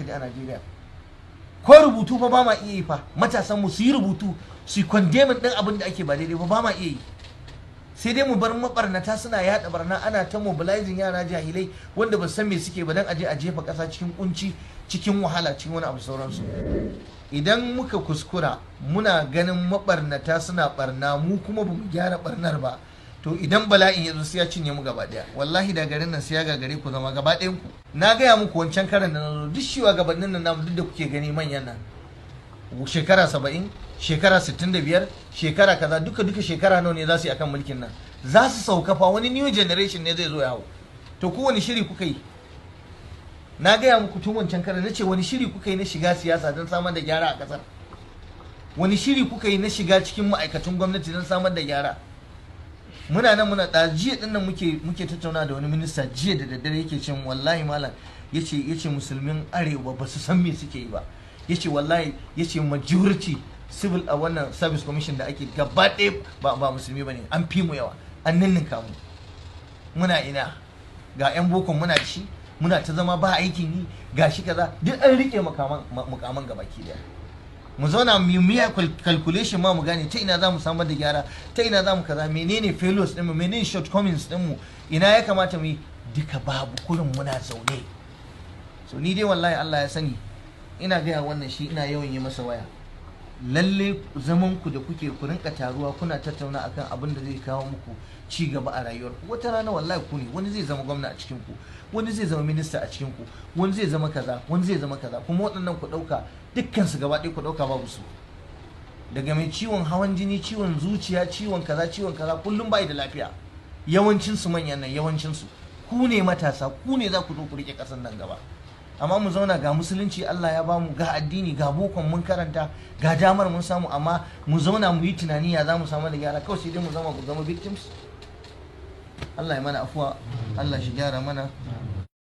Ji a Najeriya ko rubutu fa ba ma iya yi fa. Matasan mu su yi rubutu, su yi condemning din abin da ake ba daidai ba, ba ma iya yi. Sai dai mu bar mabarnata suna yada barna, ana ta mobilizing yara jahilai wanda ba san me suke ba, dan aje a jefa kasa cikin kunci, cikin wahala, cikin wani abu sauransu. Idan muka kuskura muna ganin mabarnata suna barna, mu kuma ba mu gyara barnar ba, to idan bala'in ya zo sai ya cinye mu gaba daya. Wallahi da garin nan sai ya gagare ku zama gaba ɗayan ku. Na gaya muku wancan karan da na zo, duk shugabannin nan namu duk da kuke gani manyan nan, shekara 70, shekara 65, shekara kaza, duka duka shekara nawa ne za su yi akan mulkin nan? Za su sauka fa, wani new generation ne zai zo ya hau. To ku wani shiri kuka yi? Na gaya muku tun wancan karan, na ce wani shiri kuka yi na shiga siyasa don samar da gyara a kasar? Wani shiri kuka yi na shiga cikin ma'aikatan gwamnati don samar da gyara? Muna nan muna da jiya din nan muke tattauna da wani minista jiya da daddare, yake cin wallahi malam, yace musulmin Arewa ba su san me suke yi ba. Yace wallahi, yace majority civil a wannan service commission da ake gaba ɗaya ba musulmi bane. An fi mu yawa, an ninninka mu. Muna ina? Ga 'yan bokon muna da shi, muna ta zama ba aikin yi, ga shi kaza, duk an rike mukaman gabaki daya. Mu zauna mu yi calculation ma mu gane ta ina za mu samar da gyara, ta ina za mu kaza, menene failures ɗinmu, menene shortcomings ɗinmu, ina ya kamata mu yi. Duka babu, kurin muna zaune. So ni dai wallahi Allah ya sani, ina gaya wannan shi, ina yawan yi masa waya. Lalle zaman ku da kuke, ku rinka taruwa kuna tattauna akan abin da zai kawo muku ci gaba a rayuwar ku. Wata rana wallahi ku ne, wani zai zama gwamna a cikin ku, wani zai zama minista a cikin ku, wani zai zama kaza, wani zai zama kaza. Kuma waɗannan ku ɗauka dukkan su gaba ɗaya, ku ɗauka babu su. Daga mai ciwon hawan jini, ciwon zuciya, ciwon kaza, ciwon kaza, kullum bai da lafiya. Yawancin su manyan nan, yawancin su ku ne matasa, ku ne za ku zo ku rike ƙasar nan gaba. Amma mu zauna, ga musulunci Allah ya bamu, ga addini, ga bokon mun karanta, ga damar mun samu, amma mu zauna mu yi tunani ya za mu samu da gyara, kawai sai dai mu zama victims. Allah ya mana afuwa, Allah shi gyara mana.